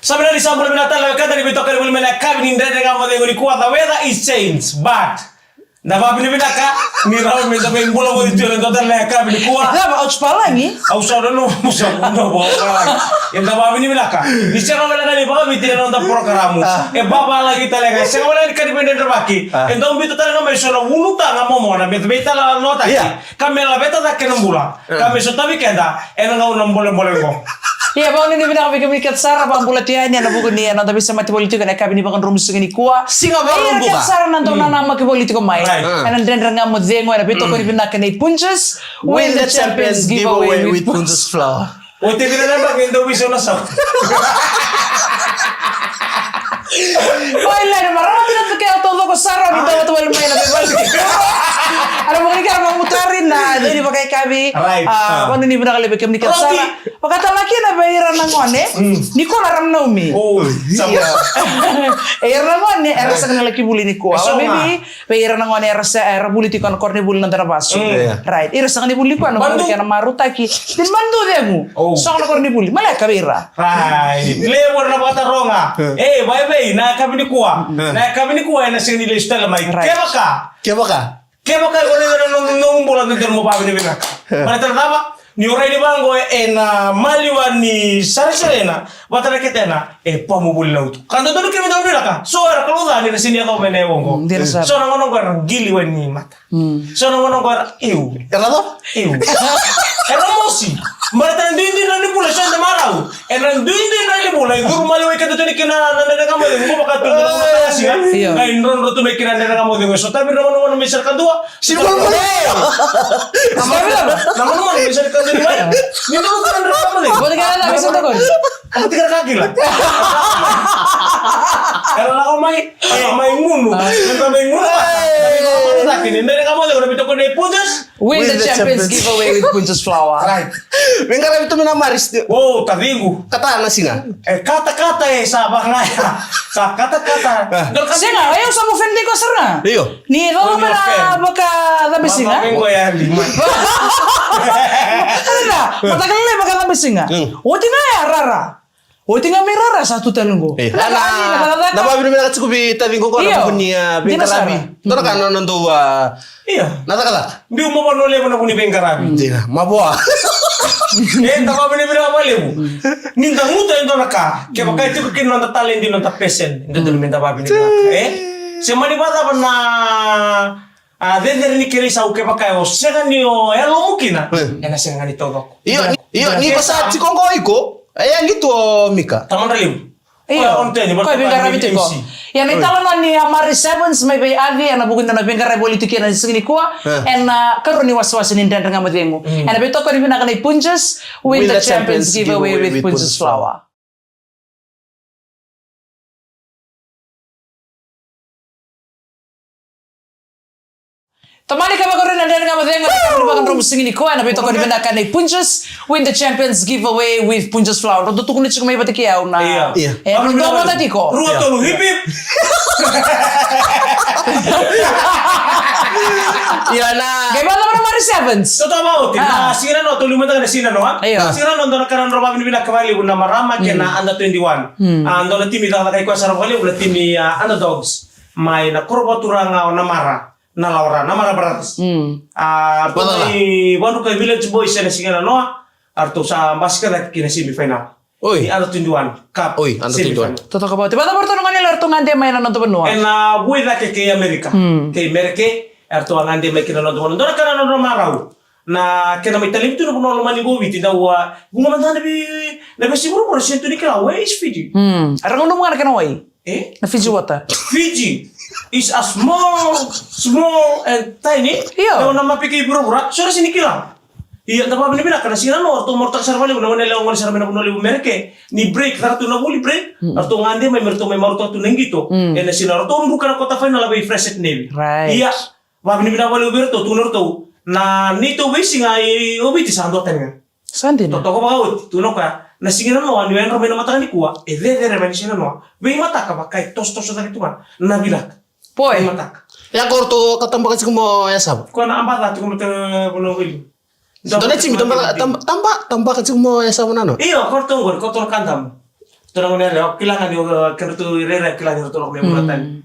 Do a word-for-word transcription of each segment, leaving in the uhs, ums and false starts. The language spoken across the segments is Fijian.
Sa vinaka ni sa bula vinaka tale na wekada ni veitokoni voli mai na yakavi ni Dredre Ga Mo Cegu nikua. The weather is changed, but da vakavinavinaka ni rawa me da mai bula voli tu ena dua tale na yakavi nikua. Cava, o Tupalagi? Au sa nono, au sa nono, au sa nono. Eda vakavinavinaka ni sega wale ga ni vakaviti ena noda porokaramu. E vavalagi tale ga, e sega wale ga ni ka ni veidredrevaki. E dau biuta tale ga mai so na ulutaga momona me veitalanoataki. Ka me laveta cake na bula. Ka me sotavi keda ena gauna bolebole oqo. Ia, vakanuinui vinaka vei kemuni kece sara, vakabula tu yani ena vuku ni, e, noda veisemati voli tiko ena yakavi ni Vakadromu Siga nikua. Siga Vakaraubuka. Ira kece sara na dau nanamaki voli tiko mai ena Dredre Ga Mo Cegu, ena veitokoni vinaka nei Punjas. Win the Champions Giveaway with Punjas Flour. O te vira na baki ndo wiso na sa. Oi, Lena, marama tina tu ke o taucoko sara ni dau vata voli mai na veivale. Ana mo ni kera mamutari na deni vakaikavi. Right. A, vakanuinui vinaka levu vei kemuni kece sara. Vakatalaki na vei ira na gone. Ni kola ram naumi. Oh, sa. E ira na gone era sega ni laki vuli nikua. Vei ira na gone era se, era vuli tiko na koronivuli na dana vasu. Right. Ira sega ni vuli nikua na vuli kena marutaki. Tin mandu cegu. Soga na koronivuli. Maleka vei ira. Right. Levu era na vakataroga. E, vaevei, na yakavi nikua. Na yakavi nikua ena sega ni lesu tale mai. Kevaka. Kevaka. Kevaka e kona na nomu bula dodonu mo vakavinavinaka. Mana tale cava? Ni o rai ni vaqo ena maliwa ni sarisarina vata na ketena e pamu voli na utu. Ka dodonu kina me da vinaka. So era kalou ca ni ra sini yacova ena yau oqo. So na gone oqo era qili wai ni mata. So na gone oqo era iu. Era cava? Iu. Era mosi. Mara tana duidui na ni bula so eda marau. Ena duidui na ni bula e curu maliwai keda tu ni kina na Dredre Ga Mo Cegu. Qo vaka tu na Dredre Ga Mo Cegu. Io. Qai drodro tu mai kina na Dredre Ga Mo Cegu. So tavi na gone gone mai sara kadua. Sini gone gone. Na gone gone mai sara kadua ni mai. Ni drodro tu na Dredre Ga Mo Cegu. Vota kina na kisa tokoni. Vota kina kakila. Era lako mai. Era mai gunu. Era mai gunu. Era mai gunu. Era mai gunu. Era mai gunu. Era mai gunu. Era mai gunu. Win the Champions Giveaway with Punjas Flour. Right. Veiqaravi tu mai na Maris. O, taciqu. Kata na siga. E katakata e sa vagaya. Sa katakata. Sega, e au sa mo fende ko sara. Io. Ni rau me na vaka cabe siga. Vaka cabe siga. Oti ga ya rara. Oti ga me rara sa tu tale qo. Na vavinavinaka tiko vei taciqu qo na vuku ni veiqaravi. Dua na ka na dou a na cakacaka. Biu mo vanua levu na vuku ni veiqaravi. Dina, mavoa. E, da vavinavinaka valevu. Ni da guta e dua na ka. Kevaka e tiko kina noda taledi, noda passion, e dodonu me da vavinavinaka. E? Se mani vacava na A cecere ni kere isau kevaka e o sega ni o yalomu kina. Ena sega ga ni taucoko. Io, io, ni ko sa tiko qo iko. E yali tu o Mika. Tamada levu. Io. Ko e veiqaravi tiko. Ia na italanoa ni a Mari Sevens mai vei Avi ena vuku ni nona veiqaravi voli tiko ena siga nikua. Ena karua ni wasewase ni Dredre Ga Mo Cegu. Ena veitokoni vinaka nei Punjas. Win the Champions Giveaway with Punjas Flour. Tamani ka vakarua na Dredre Ga Mo Cegu, na Dredre Ga Mo Cegu siga nikua, ena veitokoni vinaka nei Punjas, Win the Champions Giveaway with Punjas Flour. Drau tukuna tiko mai vata kei au na. Ia. E, drau vata tiko. Rua tolu, hip hip. Ia na. Qai vata na Mari Sevens. Toto mau ti, na siga na noa, tolu mata na siga na noa. Io. Siga na noa, dua na ka na drau vavinavinaka vakalevu na marama kei na under twenty-one. A, dua na timi cakacaka i koya sara vakalevu na timi, a, Underdogs. Mai na koro vakaturaga o Namara, na Laura, Namara Brothers. A, ratou mai Vanuka Village Boys ena siga na noa, a ratou sa basika cake ki na semi final. Oi. Ni under twenty-one cup. Oi, under twenty-one. Totoka vata. Vata vata na gone la ratou gade mai na noda vanua. Ena vui cake kei Amerika. Kei Mereke, a ratou a gade mai ki na noda vanua. Dua na ka na nodra marau. Na kena mai talei tu na vanua lomani qo Viti, dau a vuqa mada na vei, na veiyasai vuravura sega tu ni kila, where is Fiji? A ra gauna vuqa na kena wai. E? Na Fiji water. Fiji is a small, small and tiny. Io. Dau na mape kei vuravura, so ra sega ni kila. Ia, da vavinavinaka na siga na noa, ratou marutaka sara vakalevu na gone yalewa gone sara mai na vanua levu Mereke. Ni break, caka tu na vuli break, ratou gade mai, me ratou mai marutaka tu na qito. Ena siga na ratou druka na quarter final vei Freshett Navy. Right. Ia, vavinavinaka vakalevu vei iratou, tukuna iratou. Na neitou veisiga i Oviti sa dua tani ga. Sa dina. Totoka vakaoti, tukuna o koya. Na siga na noa, ni yadra mai na mataka nikua, e cecere mai na siga na noa. Veimataka vaka e tosotoso cake tu ga. Na vinaka. Boy. Veimataka. Ia ko ratou ka tabaka tiko mo yasava. Ko na abaca tiko mo te vanua vili. Dua na timi tabaka, tab-, taba-, tabaka tiko mo yasava na noa. Io, ko ratou qori, ko ratou na kadamu. Turaga ni yalewa, kila ga ni, uh, kedratou irairai, kila ni ratou lako mai vanua tani.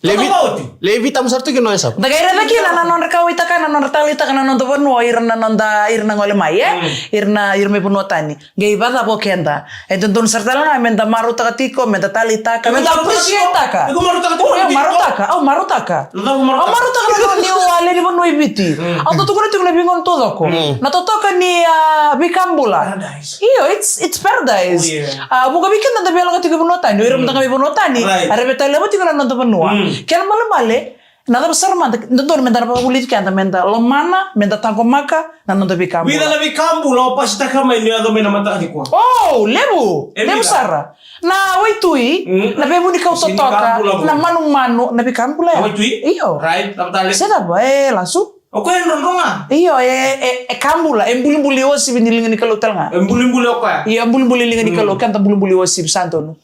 Levi, totolo oti. Levi tamu sara tu kina o Esavu. Da qai raica kina na nodra kauwaitaka, na nodra taleitaka na noda vanua, ira na noda, ira na gole mai, e? Mm. Ira na, ira mai vanua tani. Qai vacava o keda? E dodonu sara tale ga meda marautaka tiko, meda taleitaka, meda appreciate-taka. Iko marautaka tiko, iko marautaka tiko. Io, marautaka, au marautaka. Au marautaka na noda niu a lewe ni vanua i Viti. Mm. Au tukuna tiko na veigauna taucoko. Mm. Na totoka ni, a, veika bula. Paradise. Io, it's, it's paradise. Oh, yeah. A, vuqa vei keda da veilakoyaki tiko i vanua tani, o ira mada ga mai vanua tani, right, era veitaleva tiko na noda vanua. Mm. Kena ibalebale, na cava sara mada, dodonu meda na vakavulici keda, meda lomana, meda taqomaka na noda veika bula. Vica na veika bula o pasitaka mai ni yaco mai na mataka nikua? Oh, levu, levu sara. Na waitui, mm, na veivunikau totoka, na manumanu, na veika bula ya. Na waitui? Io. Right, na matale. Se cava, e lasu? O koya e drodro ga. Io, e, e, e ka bula, e bulibuli uasivi ni liga ni Kalou tale ga. E bulibuli o koya. Io, e bulibuli liga ni Kalou, keda bulibuli uasivi sa donu.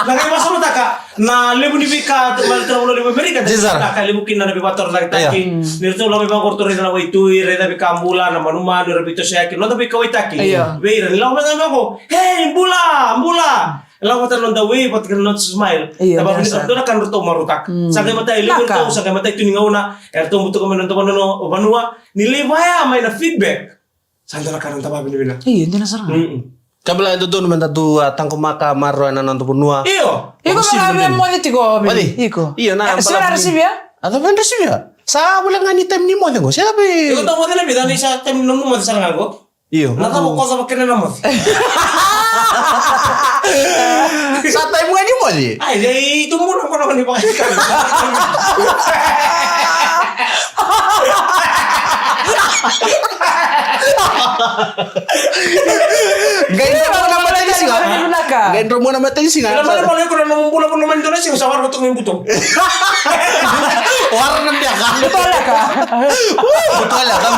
Na qai vakasamataka, na levu ni veika, tu mai tara vula levu Amerika, na ka levu kina na veivakatorocaketaki. Io. Ni ratou lako mai vaqo ratou raica na waitui, raica veika bula, na manumanu, era veitosoyaki, noda veikauwaitaki. Io. Vei ira, ni lako mai vaqo, hey, bula, bula. Lako vata na noda wave, vata kei na noda smile. Io, na vavinavinaka, dua na ka ratou marautaka. Mm. Sa qai matai levu ratou, sa qai matai tu ni gauna, eratou butuka mai na noda vanua, vanua, ni lai vaya mai na feedback. Sa dua na ka na noda vavinavinaka. Io, dina sara ga. Mm-mm. Ka bula e dodonu meda dau, a, taqomaka, maroroya na noda vanua. Io. Iko vaka via moce tiko, Vili. Iko. Io, na, e, sa via receive-a? A, sa via receive-a. Sa vula ga ni time ni moce qo. Sa via. Iko dau moce na vica, ni sa time ni nomu moce sara ga qo. Io. Na cava ko cava kena na moce? Sa time ga ni moce. Ai, dei tu muna ko na ni vakasikali. Qai dro muna matanisiga. Qai dro muna matanisiga. Ila mala mala iko na nomu bula, bula mai dua na siga sa waraka toka mai buto. Waraka na biaka. Buto leka. Buto leka.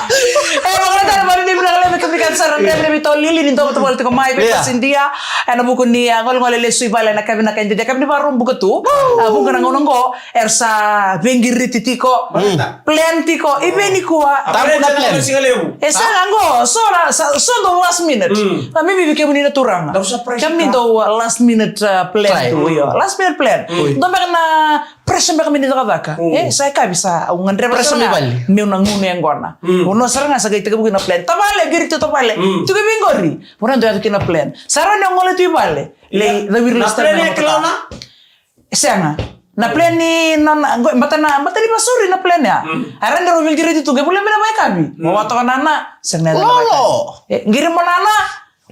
E, vakaratara mani ni vinaka levu, kemuni ka sara, ni vinaka levu, tau lili ni dou vata voli tiko mai vei Pasidia. Ena vuku ni, a, golegole lesu i vale na kavi na kai dede, kavi ni varubuka tu. A, vuqa na gauna qo, era sa veiqiriti tiko. Mm. Plan tiko, i vei nikua. Tabu na plan. E sega qo, so na, sa, so dou last minute. Mm. A, maybe vei kemuni na turaga. Kemuni dou, a, last minute, a, plan tu, io. Last minute plan. Mm. Dou beka na pressure beka me ni cakacaka. Mm. E, sa kavi sa, au gadreva sara ga meu na gunu yaqona. Mm. Vanua sara ga sa qai tekivu kina plan. Tavale, qiriti tavale. Mm. Tiko vei qori. Vanua dou yaco kina plan. Sa rawa ni o gole tu i vale. Lei, caviri na step na motoka. Sega. Na plan ni, na, na, qo, bata na, bata ni vasuri na plan ya. Mm. A ra ni rau veiqiriti tu, qai volia me na vaikavi. Mm. Mo vatoka na na, sega na na vaikavi. E, qiri mo na na,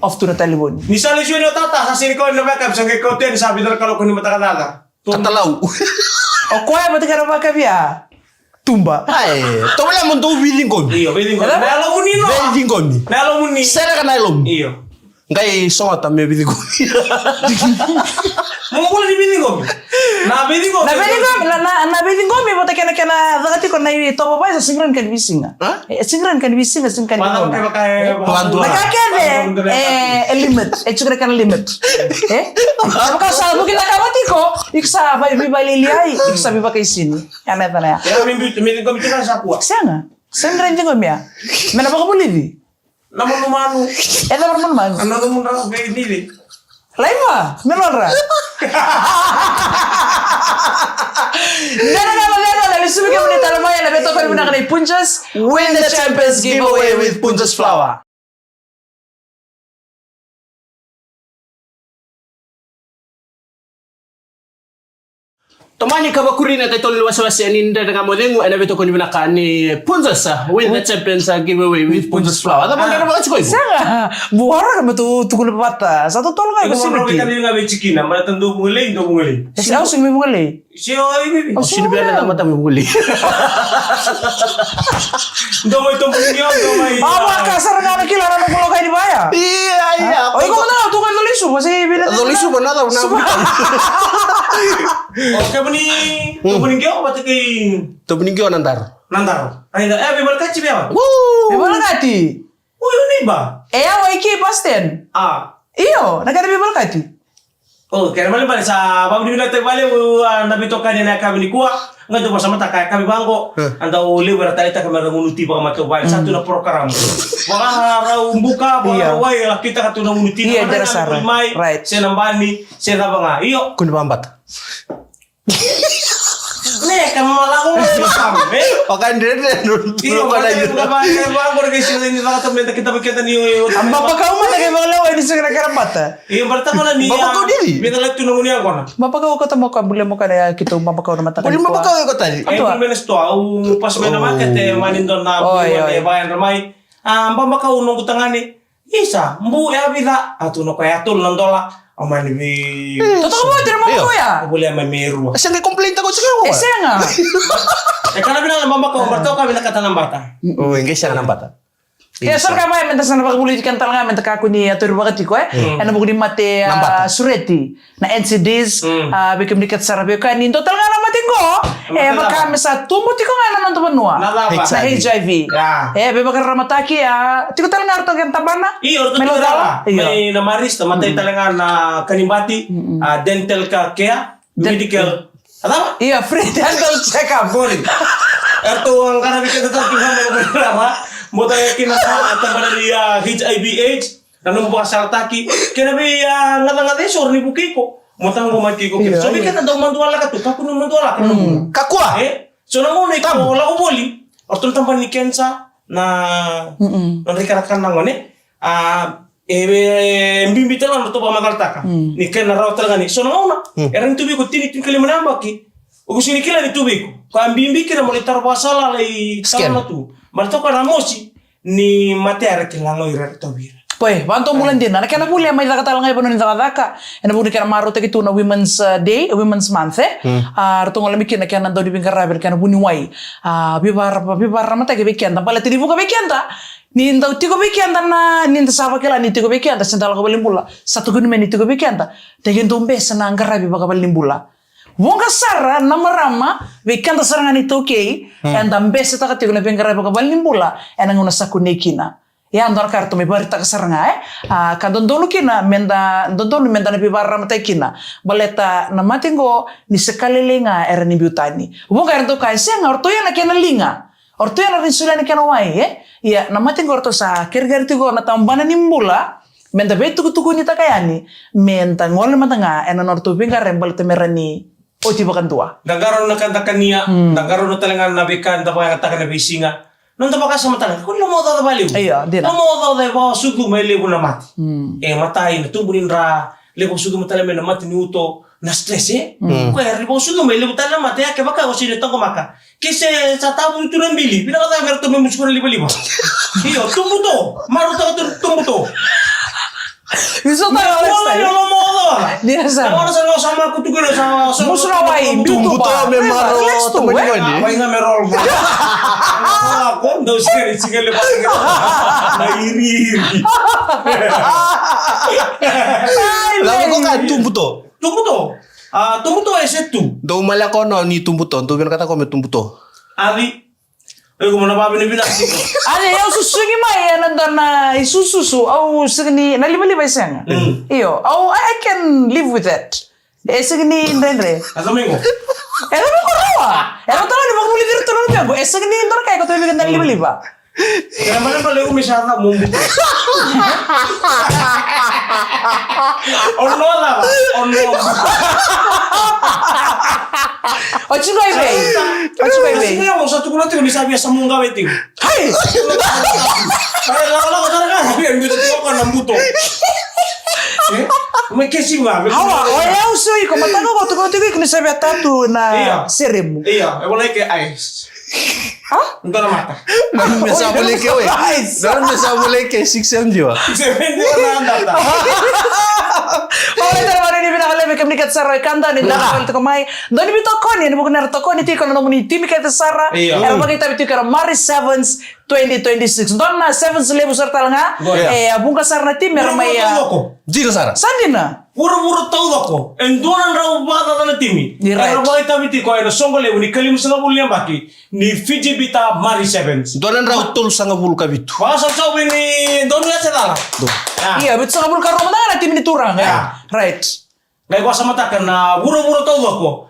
off tu na talevoni. Ni sa lesu yani o tata, sa siri kau na vaikavi, sa qai kau tu yani, sa vica na kaloko ni mataka caca. Katalau. O koya vata kei na vaikavi ya. Tuba. Ai, tovolea mo dou veiciqomi. Io, veiciqomi. Na yalomuni no. Veiciqomi. Na yalomuni. Sereka na yalomu. Io. Qai sogota me veiciqomi. Mo bula ni veiciqomi. Na veiciqomi. Na veiciqomi, na, na, na veiciqomi vata kei na, kei na caka tiko na itovo vaya sa sega ni ka ni veisiga. A? E, sega ni ka ni veisiga, sega ni ka ni veisiga. Na ka kece, e, e limit. E tiko na kena limit. E? Sa vaka sa vuki na ka vata tiko, iko sa vei, veivalili ai, iko sa veivakaisini. Ya na yacana ya. Ya, me, me, me ciqomi tiko sa kua. Sega. Sega ni ciqomi ya. Me na vakavulici. Na manumanu. E cava na manumanu? Another mudra vei Nili. Laiva, me nodra. Dena na vavega na lisuvi kemuni tale mai ena veitokoni vinaka nei Punjas. Win the Champions Giveaway with Punjas Flour. Tomani ka vakuri na title ni wasewase ni Dredre Ga Mo Cegu ena veitokoni vinaka ni Punjas, uh, Win the Champions, uh, Giveaway with Punjas Flour. Cava na vakatiko iko? Sega, buara ka me tu tukuna vata. Sa totolo ga iko siviti. Iko mo vei tikina, mara tadu vugalei, do vugalei. E se au sigi me vugalei. Se o i bibi. Au sini bela na mata me vugalei. Dou mai tobu ni o, dou mai. Awa ka sara ga na kila na noqu loka ni vaya. Ia, ia. O iko mada na tuka Colisu, mas e vina. Colisu, mana na. O kemuni, tobu ni qio, vata kei. Tobu ni qio Nadaro. Nadaro. Ai, e veivalekati vei au. Veivalekati. Ui, ui, ba. E au ai ki Basten. A. Io, na kena veivalekati. O, kena ibalebale sa vakavinavinakataki vakalevu, a, na veitokani ena yakavi nikua. Ga dau vakasamataka e kavi vaqo. A dau levu era taleitaka me ra gunuti vakamatavuvale. Sa tu na porokaramu. Vakarau buka, vakarau wai, era kitaka tu na gunuti. Ia, dera sara. Right. Se na bani, se cava ga. Io. Kuni vabata. Ne, ka malako mo sa, e? O ka dredre, no, io, no, ka na io. Ka ba, ka ba, ka ke sila ni vaka tameda kita ba kita ni, o, o. A babakau mada ke valewa ni sila na kara mata. Io, bara tamana ni, babakau dili. Meda la tu na guni agona. Babakau ko tamo ka bule mo ka ya kito babakau na mata. Bule mo babakau ko tani. E, bule mena sto, au pas mena makete, mani dona, bule mena, e, ba, e, mai. A, babakau noqu tagane. Isa, bu e a vica, a tu na koya e a tolu na dola, o mani vei. Totoka vou tira mama koya. O voli a mai me rua. E sega complain tako sega o. E sega. E kana vina na mama kau, mara toka vina kata na bata. O, e qai sega na bata. E sara ka vaya meda sa na vakavuli kena tale ga meda kakua ni a tori vakatiko, e. Ena vuku ni mate a sureti. Na N C Ds, a, vei kemuni kece sara vei koya ni dua tale ga na mate qo, e vaka me sa tubu tiko ga ena noda vanua. Na cava? Na H I V. E veivakararamataki, a, tiko tale ga ratou kena tabana. Io, ratou tiko tale ga. Io. Mai na Marist, matai tale ga na kanibati, a, dental care, medical. A cava? Io, free dental check-up. Bori. Eratou a qaravi keda tale tiko ga mai na vanua. Mo tale kina na tabana ni, a, H I V AIDS. Na nomu vakasalataki kei na veigacagaca eso ni vuki iko. Mo taqomaki iko kina. So vei keda dau madualaka tu, kakua ni madualaka na nomu. Kakua. E? So na gauna iko lako voli, o ratou na tabana ni kenisa, na, na drau kana na gone. A, e, e bibi tale ga na ratou vakamacalataka ni kena rawa tale ga ni. So na gauna era ni tu vei iko tini, tinikalima na yabaki. O iko sega ni kila ni tu vei iko. Ko a bibi kina mo lai tara vakasala lai tara na tu. Baleta toka na mosi. Ni matea era kila ga o ira era tauvi ira. Poi, vakadua bula dina. Na kena vuli e mai caka tale ga i vanua ni cakacaka. Ena vuku ni kena marautaki tu na Women's, uh, Day, Women's Month, e? A, ratou gole mai kina na kena dau ni veiqaravi, na kena vuniwai. A, veivara-, veivakararamataki vei keda. Baleta ni vuka vei keda. Ni dau tiko vei keda na, ni da sa vakila ni tiko vei keda, se da lako valenibula. Sa tukuni mai ni tiko vei keda. Teke dau bese na qaravi vakavalenibula. Vuqa sara na marama, vei keda sara ga ni taukei, eda besetaka tiko na veiqaravi vakavalenibula, ena gauna sa kunei kina. Ia, dua na ka eratou mai vakaraitaka sara ga, e? A, ka dodonu kina, meda, dodonu meda na veivakararamataki kina. Baleta na mate qo, ni se ka lailai ga era ni biu tani. Vuqa era dau kaya, e sega, o ratou ia na kena liga. O ratou ia na rawa ni solia na kena wai, e? Ia, na mate qo o ratou sa kerekere tiko na tabana ni bula, meda veitukutukunitaka yani, meda gole mada ga ena nodratou veiqaravi baleta me rawa ni oti vakadua. Da qarauna ka da kania, da qarauna tale ga na veika da vakayagataka na veisiga. Noda vakasamataka, ko ni lomaocaoca vakalevu. Io, dina. Lomaocaoca e vakasucuma e levu na mate. E matai na tubu ni dra, levu vakasucuma tale mai na mate ni uto, na stress, e? Ko era ni vakasucuma e levu tale na mate, e kevaka o sega ni taqomaka. Ke se sa tavutu tu na bili, vinaka cake me ratou mai musuka na livaliva. Io, tubu to. Marautaka tu, tubu to. Ni so tale ga next time. Io, lomaocaoca. Dina sara. Sa gona sa na sa maku tu kina sa, sa musu na wai, tubu to me marautaka tu, e? Wai ga me roll. Ko dau sega ni siga le vaka. Na iriiri. Ai, lako ko ka tubu to. Tubu to. A, tubu to e se tu. Dou maleka o no ni tubu to, dou vinakata ko me tubu to. Avi. Oi, ko mo na vavinavinaka tiko. Avi, au susugi mai ena dua na isususu, au sega ni, na livaliva e sega. Io, au, I, I can live with that. E sega ni dredre. A domingo. E domingo rawa. E rawa tale ni vakavulici iratou na domingo. E sega ni dua na ka e koto vei na livaliva. Kena mana bale umi sa na mumbu. Ono lava, ono. O tiko i vei? O tiko i vei? Sega mo sa tukuna tiko ni sa via sa munga vei tiko. Hai! Ai, lako, lako, tara ka, via mi tiko ko na buto. Eh? Me kesi ma, me. Hawa, o yau so iko mataka ko tukuna tiko iko ni sa via tatu na seremu. Ia, e wala ke ai. Ha? Dua na mata. Donu me sa voleke oi. Donu me sa voleke six M G wa. Six M G wa na data. Alright, tara mani ni vinaka levu kemuni kece sara e kada ni donu tiko mai. Donu me tokoni, ni vuku ni ra tokoni tiko na nomuni timi kece sara. Era vakaitavi tiko era Mari Sevens twenty twenty-six. Donu na Sevens levu sara tale ga. E, a vuqa sara na timi era mai. Dina sara. Sa dina. Vuravura taucoko, e dua na drau vakacaca na timi. Era vakaitavi tiko ena soqo levu ni kalimasagavulu ni yabaki ni Fiji Bitter Mari Sevens. Dua na drau tolusagavulu ka vitu. Vakasausau vei ni donu ya se cala. Ia, vitusagavulu ka rua mada ga na timi ni turaga. Right. Qai vakasamataka na vuravura taucoko,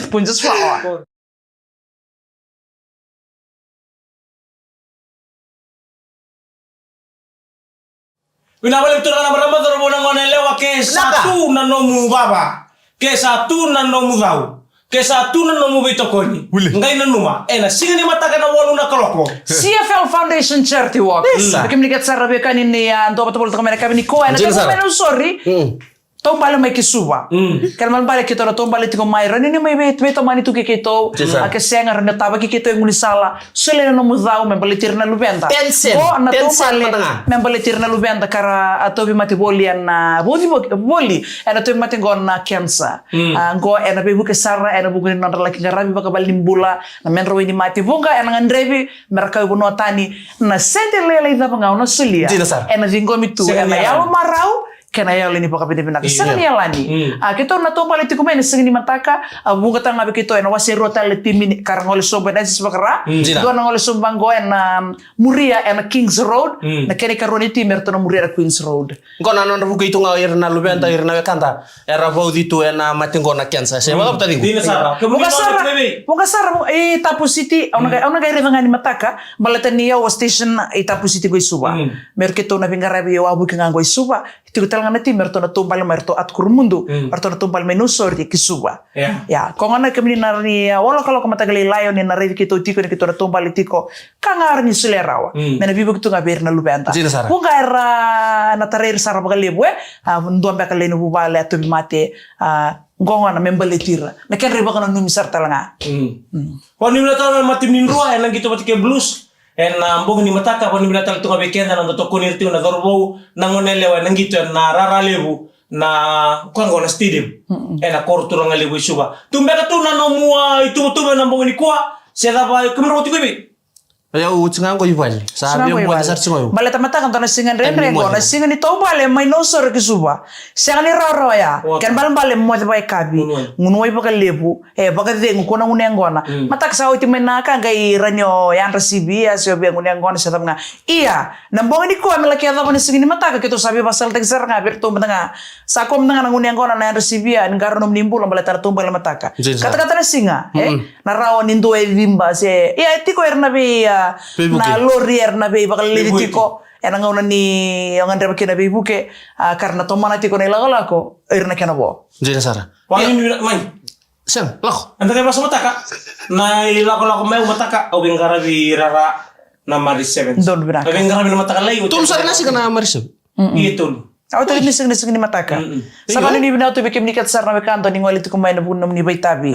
Just, just flower. Vinaka vakalevu turaga na marama, cauravou, na goneyalewa, ke sa tu na nomu vava, ke sa tu na nomu cau, ke sa tu na nomu veitokoni. Qai nanuma, ena siga ni mataka na walu na kaloko. C F L Foundation Charity Walk. Kemuni kece sara vei kemuni na dau vata volitaka mai na yakavi nikua, ena tiko mai na Nausori. Taubale mai ki Suva. Kena ibalebale keitou na taubale tiko mai, rawa ni mai vei, veitomani tu kei keitou. A ke sega, rawa ni tavaki keitou e gaunisala. Solia na nomu cau me baleti ira na luveda. Ten cent. Qo na taubale me baleti ira na luveda ka ra a tauvimate voli ena vuci voli ena tauvimate qo na cancer. A qo ena veivuke sara ena vuku ni nodra laki qaravi vakavalenibula na medra wainimate. Vuqa ena gadrevi me ra kau e vanua tani. Na sede lailai cava ga o na solia ena ciqomi tu ena yalo marau kei na yalo ni vakavinavinaka. Sega ni yalani. A keitou na taubale tiko mai na siga ni mataka, a vuqa tale ga vei keitou ena wase rua tale na timi ka ra gole sobu ena Isis Vakara. Dua na gole sobu vaqo ena muria ena Kings Road. Na kena ikarua ni timi eratou na muria ena Queens Road. Qo na nodra vukei tu ga ira na luveda, ira na wekada era vauci tu ena mate qo na cancer. Se vakavata ciqu. Dina sara. Vuqa sara, vuqa sara i Tapusiti, au na qai raica ga ni mataka baleta ni au a station i Tapusiti qo i Suva. Me ra keitou na veiqaravi, au a vuki ga qo i Suva. Tiko tale ga na timi eratou na taubale mai, eratou a tukuru mudu, eratou na taubale mai Nausori ki Suva. Ia ko gona kemuni na rawa ni a walokaloko mataka lailai o ni na raici keitou tiko ni keitou na taubale tiko. Ka ga rawa ni solia rawa me na veivuke tu ga vei ira na luveda. Vuqa era na tarai ira sara vakalevu e a dua beka lewe ni vuvale a tauvimate. A qo gona me baleti ira na kedra ivakananumi sara tale ga. Ko ni na tara na mate ni drua ena qito vata kei Blues. Ena bogi ni mataka, vanuinui vinaka tale tu ga vei keda na noda tokoni ira tiko na cauravou, na gone yalewa ena qito ena rara levu, na koya qo na stadium. Ena koro turaga levu e Suva. Tu beka tu na nomu, a, ituvatuva ena bogi nikua, se cava e kemudou tiko i vei? Ia, au tiko ga qo i vale. Sa via moce sara tiko ga. Baleta mataka dua na siga dredre qo, na siga ni taubale mai Nausori ki Suva. Sega ni rawarawa ya. Kena balebale moce vakayakavi. Gunu wai vakalevu. E vakacegu ko na gunu yaqona. Mataka sa oti mai na ka qai rawa ni o yadra sivia se o via gunu yaqona se cava ga. Ia, na bogi nikua me laki yacova na siga ni mataka, keitou sa veivakasalataki sara ga vei iratou mada ga. Sa ko mada ga na gunu yaqona, na yadra sivia, ni qarauna nomuni bula baleta na taubale mataka. Katakata na siga, e? Na rawa ni dua e ciba se, ia, e tiko era na vei, a, na lori era na veivakalilici tiko. Ena gauna ni o gadreva kina veivuke, a, ka ra na tomana tiko na ilakolako, ira na kena vo. Dina sara. Mai. Sega, lako. Eda qai vasamataka. Na ilakolako mai au mataka, au veiqaravi rara na Mari Sevens. Donu vinaka. Au veiqaravi na mataka lai. Tolu sara na siga na Mari Sevens. Ia tolu. Au tolu ni siga, ni siga ni mataka. Sa vanuinui vinaka tu vei kemuni kece sara na wekada ni gole tiko mai ena vuku ni nomuni vakaitavi.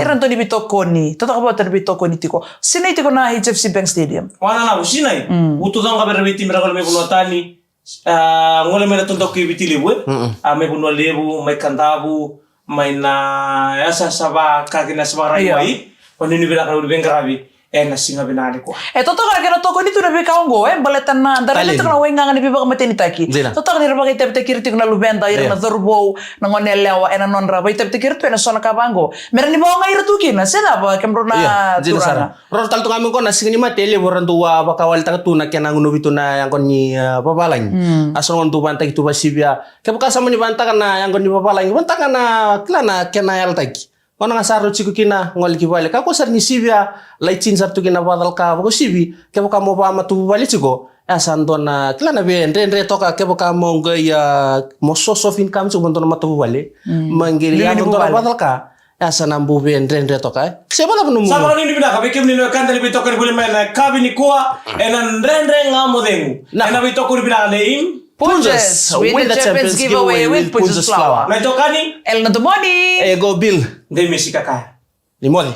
Ira na dau ni veitokoni. Totoka vata na veitokoni tiko. Sinai tiko na H F C Bank Stadium. Wana na, sinai. Utu coqa vei ira na veitimi ra gole mai vanua tani. A, gole mai na taudaku i Viti Levu, e? A, mai Vanua Levu, mai Kadavu, mai na yasayasa vaka kina yasa vakaraiwai. Vanuinui vinaka na veiqaravi ena siga vinaka nikua. E totoka na kena tokoni tu na veika oqo, e, baleta na da raica tiko na waigaga ni veivakamatenitaki. Totoka ni ra vakaitavitaki ira tiko na luveda, ira na cauravou, na gone yalewa, ena nodra vakaitavitaki ira tu ena so na ka vaqo. Me ra ni vakaogai ira tu kina, se cava, kemudrau na turaga. Roro tale tu ga mai qo na siga ni mate e levu era dau, a, vakawaletaka tu na kena gunuvi tu na yaqona ni, a, vavalagi. A so na gauna dau vanataki tu vakasivia. Kevaka sa mani vanataka na yaqona ni vavalagi, vanataka na kila na kena yalataki. Gauna ga sa rau tiko kina, gole ki vale. Kakua sara ni sivia, lai tini sara tu kina vakacalaka, vakausivi. Kevaka mo vakamatavuvale tiko, e sa dua na kila na veidredre toka, kevaka mo qai, a, mo sosofi ni kama tiko mo dua na matavuvale. Mo qai yaco dua na vakacalaka. E sa na bau veidredre toka, e. Se vacava nomu. Sa vakanuinui vinaka vei kemuni na wekada ni veitokoni voli mai ena yakavi nikua, ena Dredre Ga Mo Cegu. Ena veitokoni vinaka nei Punjas, with the champions giveaway with Punjas Flour. Na itokani? Elena Domoni. E qo Bill. Dei misi kakaya. Ni moce.